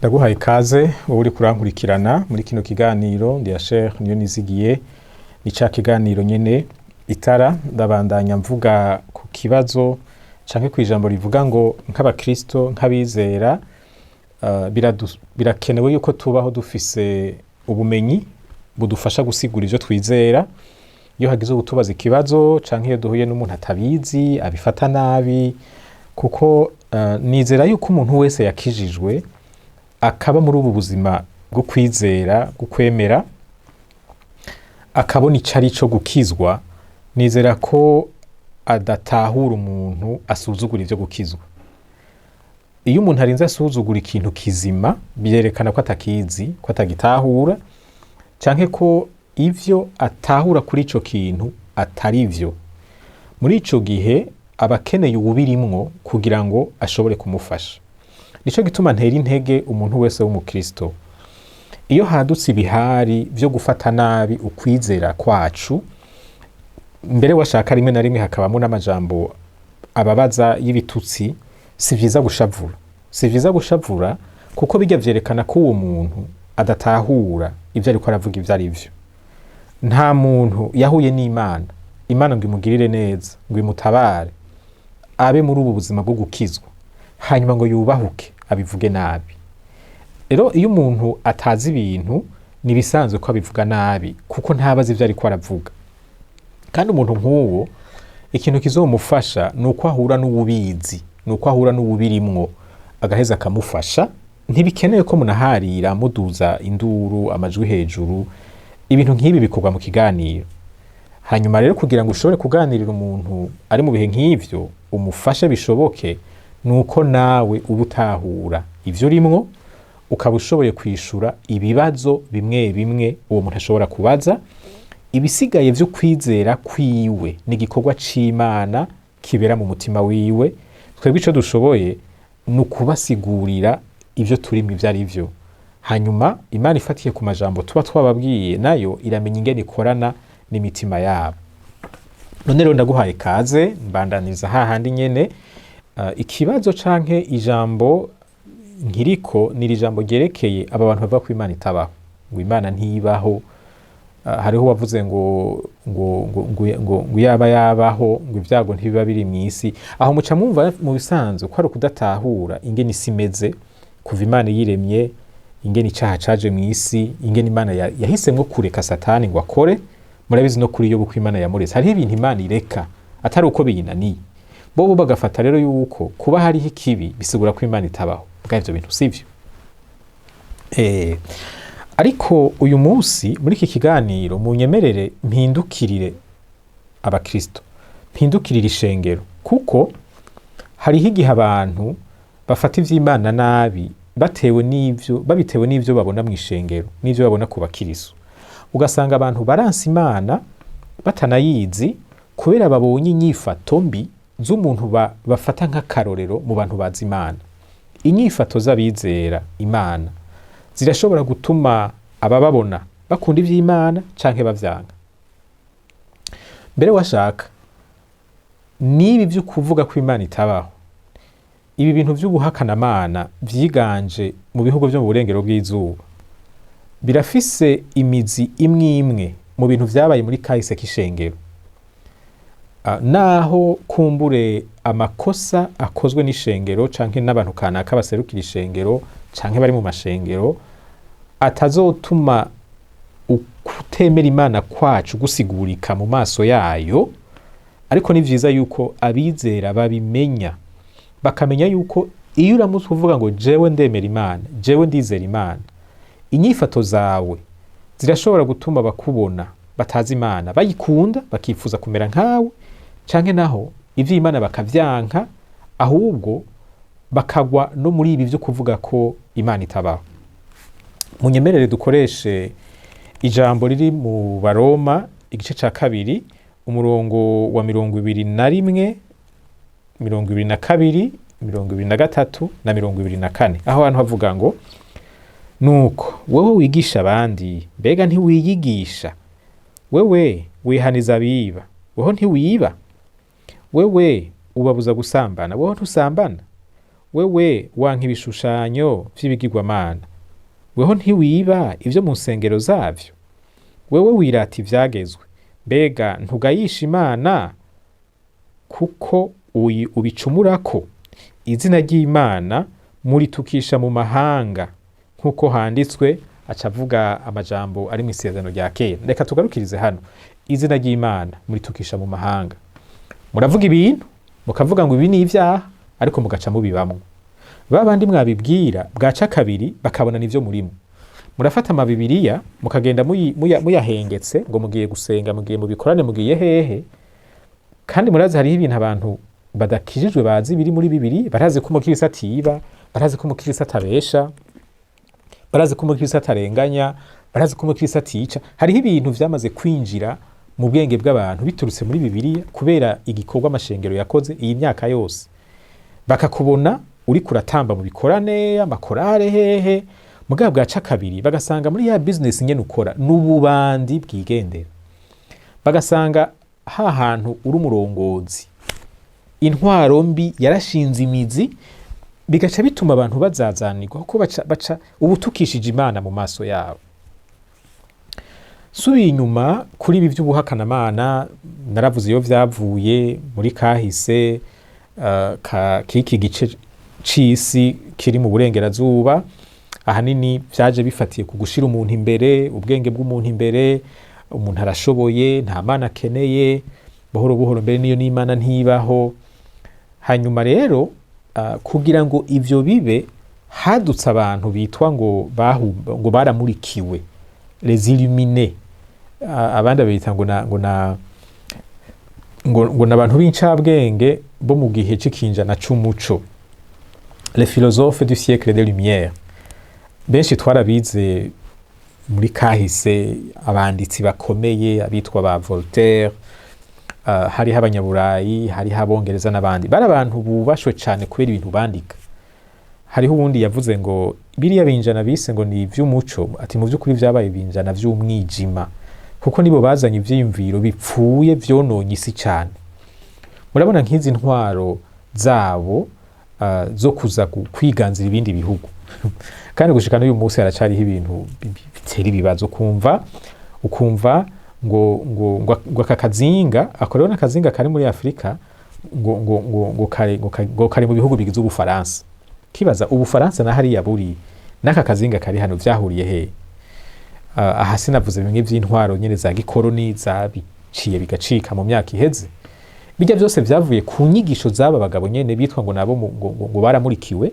Ndaguhaye ikaze wowe uriko urankurikirana muri kino kiganiro. Ndi Asher Niyonizigiye, ni ca kiganiro nyene Itara. Ndabandanya mvuga ku kibazo canke kw'ijambo rivuga ngo nk'abakristo, nk'abizera, birakenewe yuko tubaho dufise ubumenyi budufasha gusigura ivyo twizera. Iyo hagize uwutubaza ikibazo canke iyo duhuye n'umuntu atabizi, abifata nabi, kuko nizera yuko umuntu wese yakijijwe akaba muri ubu buzima bwo kwizera, bwo kwemera, akabona ico ari co gukizwa, nizera ko adatahura umuntu asuzugura ivyo gukizwa. Iyo umuntu arinze asuzugura ikintu kizima, byerekana ko atakizi, ko atagitahura, canke ko ivyo atahura kuri ico kintu atari vyo. Muri ico gihe aba akeneye uwubirimwo kugira ngo ashobore kumufasha. Nico gituma ntera intege umuntu wese w'umukristo: iyo hadutse ibihari vyo gufata nabi ukwizera kwacu, mbere washaka rimwe na rimwe hakabamo n'amajambo ababaza y'ibitutsi, si vyiza gushavura. Si vyiza gushavura, kuko bijya vyerekana ko uwo muntu adatahura ivyo ariko aravuga ivyo ari vyo. Nta muntu yahuye n'Imana, Imana ngo imugirire neza, ngo imutabare, abe muri ubu buzima bwo gukizwa, hanyuma ngo yubahuke abivuge nabi. Rero iyo umuntu atazi ibintu, ni ibisanzwe ko abivuga nabi, kuko ntabazi ivyo ariko aravuga. Kandi umuntu nk'uwo, ikintu kizomufasha ni uko ahura n'uwubizi, ni uko ahura n'uwubirimwo, agaheza akamufasha. Ntibikenewe ko munaharira, muduza induru, amajwi hejuru. Ibintu nk'ibi bikorwa mu kiganiro. Hanyuma rero, kugira ngo ushobore kuganirira umuntu ari mu bihe nk'ivyo, umufashe bishoboke, ni uko nawe uba utahura ivyo urimwo, ukaba ushoboye kwishura ibibazo bimwe bimwe uwo muntu ashobora kubaza. Ibisigaye vyo kwizera kwiwe ni igikorwa c'Imana kibera mu mutima wiwe. Twebwe ico dushoboye ni ukubasigurira ivyo turimwo ivyo ari vyo. Hanyuma Imana, ifatiye ku majambo tuba twababwiye, nayo iramenya ingene ikorana n'imitima yabo. None rero ndaguhaye kaze, mbandaniriza hahandi nyene. Ikibazo canke ijambo nkiriko ni iri jambo ryerekeye aba bantu bavuga ko Imana itabaho, ngo Imana ntibaho. Hariho uwavuze ngo yaba yabaho, ngo ibyago ntibiba biri mw'isi. Aho muca mwumva mu bisanzwe ko ari ukudatahura ingene isi imeze kuva Imana yiremye, ingene icaha caje mw'isi, ingene Imana yahisemwo kureka Satani ngo akore. Murabizi no kuri Yobu ko Imana yamuretse. Hariho ibintu Imana ireka atari uko biyinaniye. Bobo bagafata rero yuko kuba hariho ikibi bisigura ko Imana itabaho. Bwa ivyo bintu sivyo. Ariko uyu munsi muri iki kiganiro, munyemerere mpindukirire abakristo, mpindukirire ishengero, kuko hariho igihe abantu bafata ivy'Imana nabi batewe n'ivyo, babitewe n'ivyo babona mu ishengero, n'ivyo babona ku bakristo. Ugasanga abantu baranse Imana batanayizi, kubera babonye inyifato mbi z'umuntu bafata nk'akarorero mu bantu bazi Imana. Inyifato z'abizera Imana zirashobora gutuma abababona bakunda ivy'Imana canke bavyanga. Mbere washaka nibi vyo kuvuga ko Imana itabaho, ibi bintu vy'ubuhakanamana vyiganje mu bihugu vyo mu burengero bw'izuba, birafise imizi imwe imwe mu bintu vyabaye muri kahise k'ishengero. Naho kumbure amakosa akozwe n'ishengero canke n'abantu kanaka baserukira ishengero canke bari mu mashengero atazotuma ukutemera Imana kwacu gusigurika mu maso yayo, ariko ni vyiza yuko abizera babimenya, bakamenya yuko iyo uramutse uvuga ngo "Jewe ndemera Imana, jewe ndizera Imana", inyifato zawe zirashobora gutuma bakubona batazi Imana bayikunda, bakifuza kumera nkawe, canke naho ivy'Imana bakavyanka, ahubwo bakagwa no muri ibi vyo kuvuga ko Imana itabaho. Munyemerere dukoreshe ijambo riri mu Baroma, igice ca 2, umurongo wa 21, 22, 23 na 24. Aho hantu havuga ngo: "Nuko wewe wigisha abandi, mbega ntiwiyigisha? Wewe wihaniza abiba, weho ntiwiba? Wewe ubabuza gusambana, weho ntusambana? Wewe wanka ibishushanyo vy'ibigirwamana, weho ntiwiba ivyo mu nsengero zavyo? Wewe wirata ivyagezwe, mbega ntugayisha Imana kuko ubicumurako? Izina ry'Imana muritukisha mu mahanga, nk'uko handitswe. Aca avuga amajambo ari mu Isezerano rya Kera. Reka tugarukirize hano. Izina ry'Imana muritukisha mu mahanga. Muravuga ibintu, mukavuga ngo ibi ni ivyaha, ariko mugaca mubibamwo. Ba bandi mwabibwira, bwaca kabiri bakabona nivyo murimo. Murafata amabibiriya, mukagenda muyahengetse ngo mugiye gusenga, mugiye mu bikorane, mugiye hehe. Kandi murazi, hariho ibintu abantu badakijijwe bazi biri muri Bibiri. Barazi ko umukirisi atiba, barazi ko umukirisi atabesha, barazi ko umukirisi atarenganya, barazi ko umukirisi atica. Hariho ibintu vyamaze kwinjira mu bwenge bw'abantu biturutse muri Bibiliya, kubera igikorwa amashengero yakoze iyi myaka yose. Bakakubona uriko uratamba mu bikorane, amakorale, hehe, mugabo bwaca kabiri bagasanga muri ya business nyene ukora n'ububandi bwigendera, bagasanga ha hantu uri umurongozi intwaro mbi yarashinze imizi, bigaca bituma abantu bazazanirwa, kuko baca ubutukishije Imana mu maso yabo. Subiye inyuma kuri ibi vy'ubuhakanamana, naravuze iyo vyavuye muri kahise k'iki gice c'isi kiri mu burengerazuba. Ahanini vyaje bifatiye ku gushira umuntu imbere, ubwenge bw'umuntu imbere. Umuntu arashoboye, nta Mana akeneye. Buhoro buhoro mbere niyo n'Imana ntibaho. Hanyuma rero, kugira ngo ivyo bibe, hadutse abantu bitwa ngo baramurikiwe, les illuminés. Abandi babita ngo n'abantu b'incabwenge bo mu gihe c'ikinjana c'umuco, les philosophes du siècle des Lumières. Benshi twarabize muri kahise, abanditsi bakomeye, abitwa ba Voltaire. Hariho abanyaburayi, hariho abongereza n'abandi. Bari abantu bubashwe cane kubera ibintu bandika. Hariho uwundi yavuze ngo biriya binjana bise ngo ni ivy'umuco, ati mu vy'ukuri vyabaye ibinjana vy'umwijima, kuko nibo bazanye ivyiyumviro bipfuye vyononye isi cane. Murabona nk'izi ntwaro zabo zo kuza kwiganzira ibindi bihugu. Kandi gushika n'uyu munsi haracariho ibintu bitera ibibazo. Ukumva ngo aka kazinga ako rero n'akazinga kari muri Afurika, ngo kari mu bihugu bigize Ubufaransa. Kibaza Ubufaransa na hariya buri n'aka kazinga kari hano vyahuriye hehe? Aha sinavuze bimwe vy'intwaro nyene za gikoroni zabiciye bigacika mu myaka iheze. Bijya byose vyavuye ku nyigisho z'aba bagabo nyene bitwa ngo nabo ngo baramurikiwe.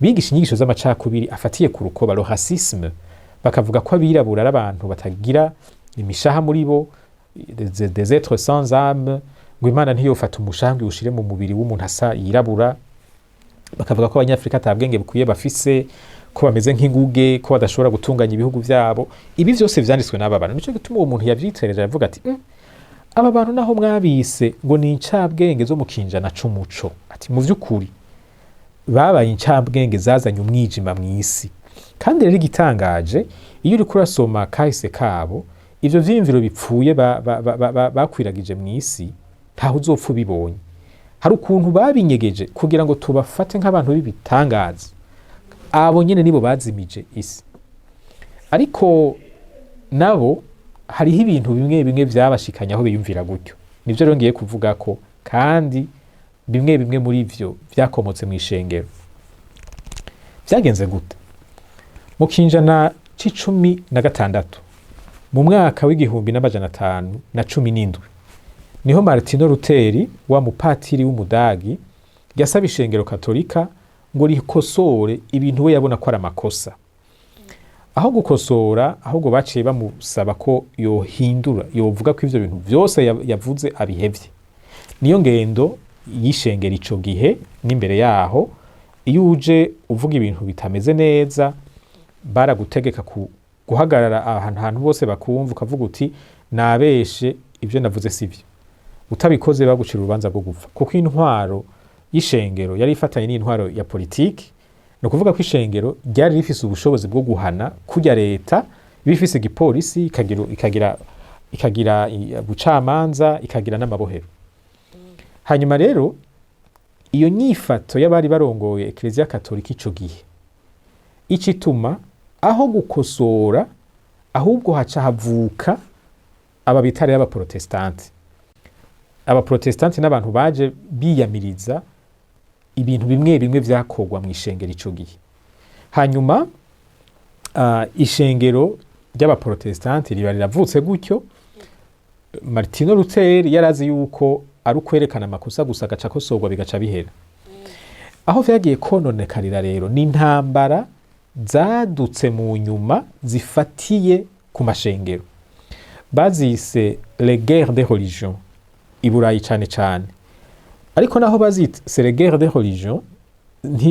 Bigisha inyigisho z'amacakubiri afatiye ku rukoba, le racisme. Bakavuga ko abirabura ari abantu batagira imishaha muri bo, des êtres sans âme, ngo Imana ntiyofata umushaha ngo iwushire mu mubiri w'umuntu asa yirabura. Bakavuga ko abanyafrika ata bwenge bukwiye bafise, ko bameze nk'inguge, ko badashobora gutunganya ibihugu vyabo. Ibi vyose vyanditswe n'aba bantu. Nico gituma uwo muntu yavyitereje aravuga ati: Aba bantu, naho mwabise ngo ni incabwenge zo mu kinjana c'umuco," ati mu vy'ukuri babaye incabwenge zazanye umwijima mw'isi. Kandi rero igitangaje, iyo uriko urasoma kahise kabo, ivyo vyiyumviro bipfuye bakwiragije mw'isi, ntaho uzopfa ubibonye. Hari ukuntu babinyegeje kugira ngo tubafate nk'abantu b'ibitangaza. Abo nyene nibo bazimije isi. Ariko nabo hariho ibintu bimwe bimwe vyabashikanye aho biyumvira gutyo. Nivyo rero ngiye kuvuga ko, kandi bimwe bimwe muri vyo vyakomotse mw'ishengero. Vyagenze gute? Mu kinjana c'16, mu mwaka w'1517, niho Martino Luteri, wa mupatiri w'umudagi, yasaba ishengero katolika ngo rikosore ibintu we yabona ko ari amakosa. Aho gukosora, ahubwo baciye bamusaba ko yohindura, yovuga ko ivyo bintu vyose yavuze abihevye. Niyo ngendo y'ishengero ico gihe n'imbere yaho. Iyo uje uvuga ibintu bitameze neza, baragutegeka guhagarara ahantu bose bakumva, ukavuga uti: "Nabeshe, ibyo navuze sivyo." Utabikoze bagucira urubanza rwo gupfa, kuko intwaro y'ishengero yari ifatanye n'intwaro ya politiki. Ni ukuvuga ko ishengero ryari rifise ubushobozi bwo guhana kurya leta iba ifise igipolisi, ikagira ubucamanza, ikagira n'amabohero. Hanyuma rero Iyo nyifato y'abari barongoye Eklezia Katolika ico gihe icituma aho gukosora, ahubwo haca havuka aba bitare y'abaprotestanti. Abaprotestanti n'abantu baje biyamiriza ibintu bimwe bimwe vyakorwa mu ishengero ico gihe. Hanyuma ishengero ry'abaprotestanti riba riravutse gutyo. Martino Luther yarazi yuko ari ukwerekana amakosa gusa, agaca akosorwa, bigaca bihera. Aho vyagiye kononekarira rero ni intambara zadutse mu nyuma zifatiye ku mashengero, bazise les guerres des religions i Burayi cane cane. Ariko naho bazise les guerres des religions,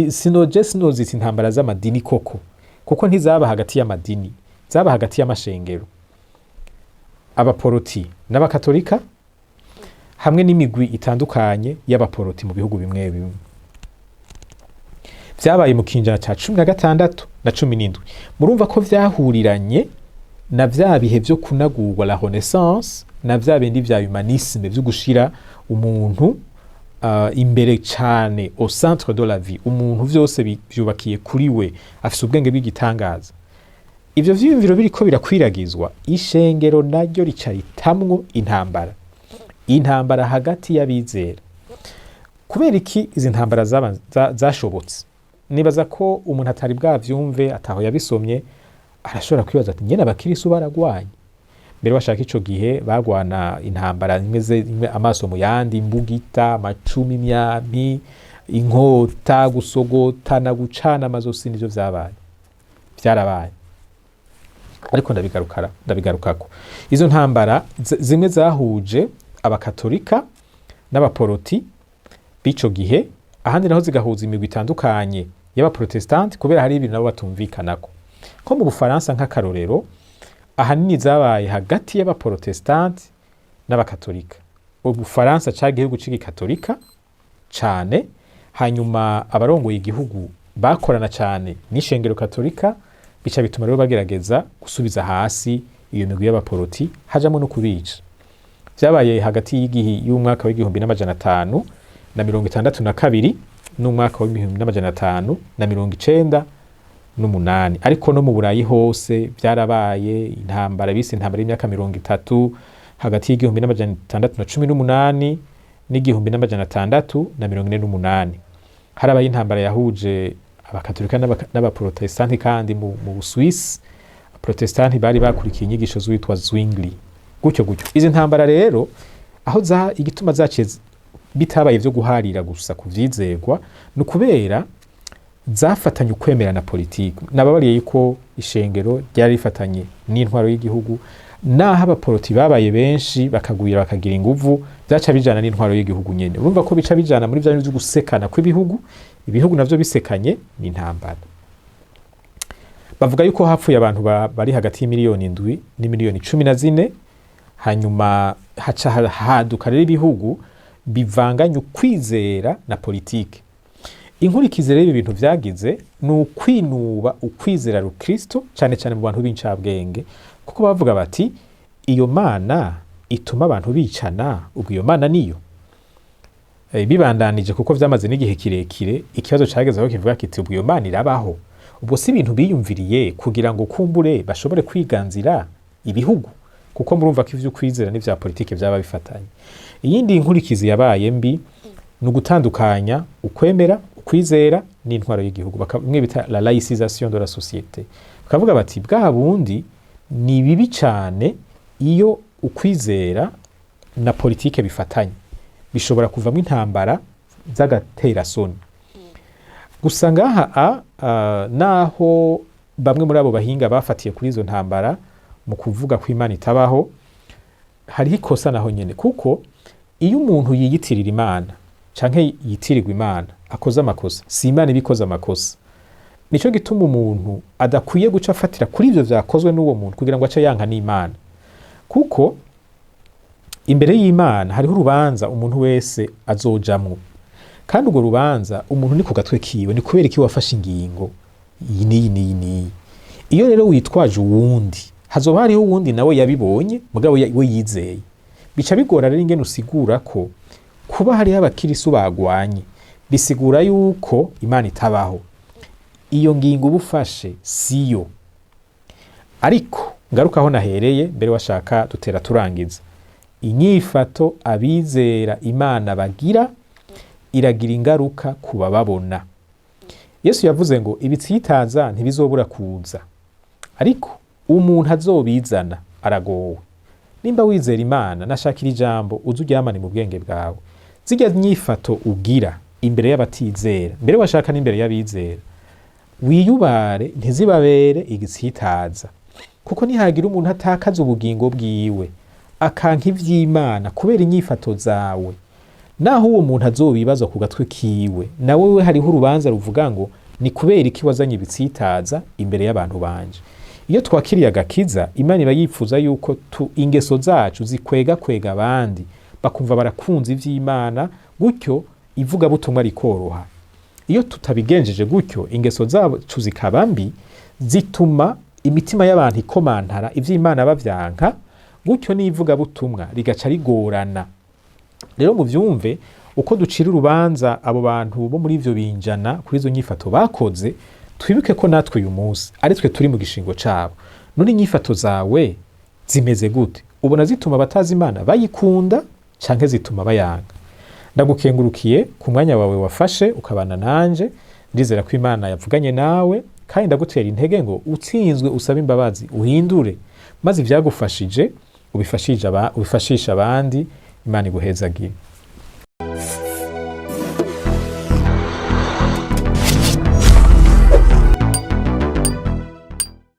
sinoje sinozita intambara z'amadini koko, kuko ntizaba hagati y'amadini, zaba hagati y'amashengero, abaporoti n'abakatolika, hamwe n'imigwi itandukanye y'abaporoti mu bihugu bimwe bimwe. Vyabaye mu kinjana ca 16 na 17. Murumva ko vyahuriranye na vya bihe vyo kunagurwa, la Renaissance, na vya bindi vya humanisme vyo gushira umuntu imbere cane, au centre de la vie. Umuntu vyose vyubakiye kuri we, afise ubwenge bw'igitangaza. Ivyo vyiyumviro biriko birakwiragizwa, ishengero naryo rica ritamwo intambara, intambara hagati y'abizera. Kubera iki izi ntambara zashobotse? Nibaza ko umuntu atari bwavyumve, ataho yabisomye, arashobora kwibaza ati: "Nyene abakirisu baragwanye?" Mbere bashaka ico gihe bagwana intambara imwe amaso mu yandi, imbugita, amacumu, imyampi, inkota, gusogotana, gucana amazosi, nivyo vyabaye, vyarabaye. Ariko ndabigarukako. Izo ntambara zimwe zahuje abakatolika n'abaporoti b'ico gihe, ahandi naho zigahuza imigwi itandukanye y'abaprotestanti, kubera hari ibintu nabo batumvikanako. Nko mu Bufaransa, nk'akarorero, ahanini zabaye hagati y'abaprotestanti n'abakatolika. Ubufaransa cari igihugu c'igikatolika cane, hanyuma abarongoye igihugu bakorana cane n'ishengero katolika, bica bituma rero bagerageza gusubiza hasi iyo migwi y'abaporoti, hajamwo no kubica. Vyabaye hagati y'igihi y'umwaka w'1562 n'umwaka w'1598. Ariko no mu Burayi hose vyarabaye, intambara bise intambara y'imyaka 30, hagati y'1618 n'1648. Harabaye intambara yahuje abakatolika n'abaprotestanti kandi mu Busuwisi. Abaprotestanti bari bakurikiye inyigisho z'uwitwa Zwingli, gutyo gutyo. Izi ntambara rero, aho za igituma zaciye bitabaye vyo guharira gusa ku vyizegwa, ni ukubera zafatanye ukwemera na politiki. Nababariye yuko ishengero ryari rifatanye n'intwaro y'igihugu. Naho abaporoti babaye benshi, bakagwira, bakagira inguvu, vyaca bijana n'intwaro y'igihugu nyene. Urumva ko bica bijana muri vya bintu vyo gusekana kw'ibihugu. Ibihugu navyo bisekanye ni intambara. Bavuga yuko hapfuye abantu bari hagati y'imiliyoni 7 n'imiliyoni 14. Hanyuma haca haduka rero ibihugu bivanganye ukwizera na politike. Inkurikizi rero ibi bintu vyagize ni ukwinuba ukwizera rukristo, cane cane mu bantu b'incabwenge, kuko bavuga bati: "Iyo mana ituma abantu bicana, ubwo iyo mana niyo?" Bibandanije, kuko vyamaze n'igihe kirekire, ikibazo cageze aho kivuga kiti: "Ubwo iyo mana irabaho? Ubwo si ibintu biyumviriye kugira ngo kumbure bashobore kwiganzira ibihugu?" Kuko murumva ko ivy'ukwizera n'ivya politike vyaba bifatanye. Iyindi nkurikizi yabaye mbi ni ugutandukanya ukwemera, ukwizera n'intwaro y'igihugu, bimwe bita la laïcisation de la société. Bakavuga bati: "Bwa bundi ni bibi cane iyo ukwizera na politike bifatanye, bishobora kuvamo intambara z'agaterasoni." Gusa ngaha naho bamwe muri abo bahinga bafatiye kuri izo ntambara mu kuvuga ko Imana itabaho, hariho ikosa naho nyene, kuko iyo umuntu yiyitirira Imana canke yitirirwa Imana akoze amakosa, si Imana iba ikoze amakosa. Nico gituma umuntu adakwiye guca afatira kuri ivyo vyakozwe n'uwo muntu kugira ngo ace yanka n'Imana, kuko imbere y'Imana hariho urubanza umuntu wese azojamwo, kandi urwo rubanza umuntu ni ku gatwe kiwe. Ni kubera iki wafashe ingingo iyi n'iyi n'iyi n'iyi? Iyo rero witwaje uwundi, hazoba hariho uwundi nawe yabibonye, mugabo we yizeye. Bica bigora rero ingene usigura ko kuba hariho abakirisu bagwanye Bisigura yuko Imana itabaho. Iyo ngingo uba ufashe siyo. Ariko ngaruka aho nahereye mbere, washaka dutera turangiza. Inyifato abizera Imana bagira iragira ingaruka ku bababona. Yesu yavuze ngo ibitsitaza ntibizobura kuza, ariko umuntu azobizana aragowe. Nimba wizera Imana, nashakira ijambo uze uryamane mu bwenge bwawe. Zirya nyifato ugira imbere y'abatizera, mbere washaka n'imbere y'abizera, wiyubare ntizibabere igitsitaza, kuko nihagira umuntu atakaza ubugingo bwiwe akanka ivy'Imana kubera inyifato zawe, naho uwo muntu azobibazwa ku gatwe kiwe, na wewe hariho urubanza ruvuga ngo ni kubera iki wazanye ibitsitaza imbere y'abantu banje. Iyo twakiriye agakiza, Imana iba yifuza yuko ingeso zacu zikwega kwega abandi, bakumva barakunze ivy'Imana, gutyo ivugabutumwa rikoroha. Iyo tutabigenjeje gutyo, ingeso zacu zikaba mbi, zituma imitima y'abantu ikomantara ivy'Imana bavyanka, gutyo n'ivugabutumwa rigaca rigorana. Rero muvyumve uko ducira urubanza abo bantu bo muri ivyo binjana kuri izo nyifato bakoze, twibuke ko natwe uyu munsi ari twe turi mu gishingo cabo. None inyifato zawe zimeze gute? Ubona zituma abatazi Imana bayikunda canke zituma bayanga? Ndagukengurukiye ku mwanya wawe wafashe ukabana nanje. Ndizera ko Imana yavuganye nawe, kandi ndagutera intege ngo utsinzwe usabe imbabazi, uhindure, maze ivyagufashije ubifashishe abandi. Imana iguhezagire.